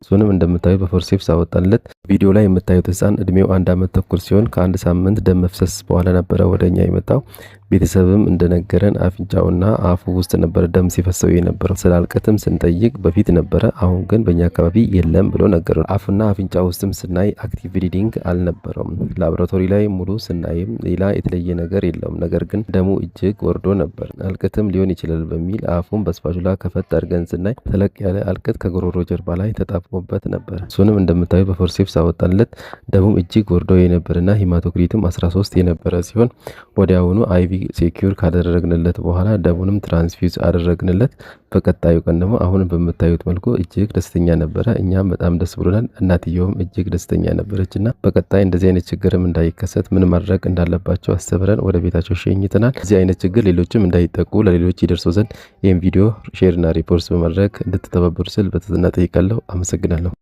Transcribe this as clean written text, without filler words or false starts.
እሱንም እንደምታዩ በ forceps አወጣንለት። ቪዲዮ ላይ የምታዩት ህፃን እድሜው 1 አመት ተኩል ሲሆን ከአንድ ሳምንት ደም መፍሰስ በኋላ ነበረ ወደኛ የመጣው። ቤተሰብም እንደነገረን አፍንጫውና አፉ ውስጥ ነበረ ደም ሲፈሰው የነበረው። ስለ አልቅትም ስንጠይቅ በፊት ነበረ፣ አሁን ግን በእኛ አካባቢ የለም ብሎ ነገሩን። አፍና አፍንጫ ውስጥም ስናይ active bleeding አልነበረውም። ላቦራቶሪ ላይ ሙሉ ስናይም ሌላ የተለየ ነገር የለውም። ነገር ግን ደሙ እጅግ ወርዶ ነበር። አልቅትም ሊሆን ይችላል በሚል አፉን በ spatula ከፈት አድርገን ስናይ ተለቅ ያለ አልቅት ከጉሮሮ ጀርባ ላይ ተጣብቆበት ነበር። እሱንም እንደምታዩ በ forceps አወጣንለት። ደሙም እጅግ ወርዶ የነበረና hematocrit ኡም 13 የነበረ ሲሆን ወዲያውኑ IV secure ካደረግንለት በኋላ ደሙንም transfuse አደረግንለት። በቀጣዩ ቀን ደግሞ አሁን በምታዩት መልኩ እጅግ ደስተኛ ነበረ። እኛም በጣም ደስ ብሎናል። እናትየውም እጅግ ደስተኛ ነበረች እና በቀጣይ እንደዚህ አይነት ችግርም እንዳይከሰት ምን ማድረግ እንዳለባቸው አስተምረን ወደ ቤታቸው ሸኝተናል። እዚህ አይነት ችግር ሌሎችም እንዳይጠቁ ለሌሎች ይደርሱ ዘንድ ይህን ቪዲዮ share እና repost በማድረግ እንድትተባበሩ ስል በትህትና እጠይቃለሁ። አመሰግናለሁ።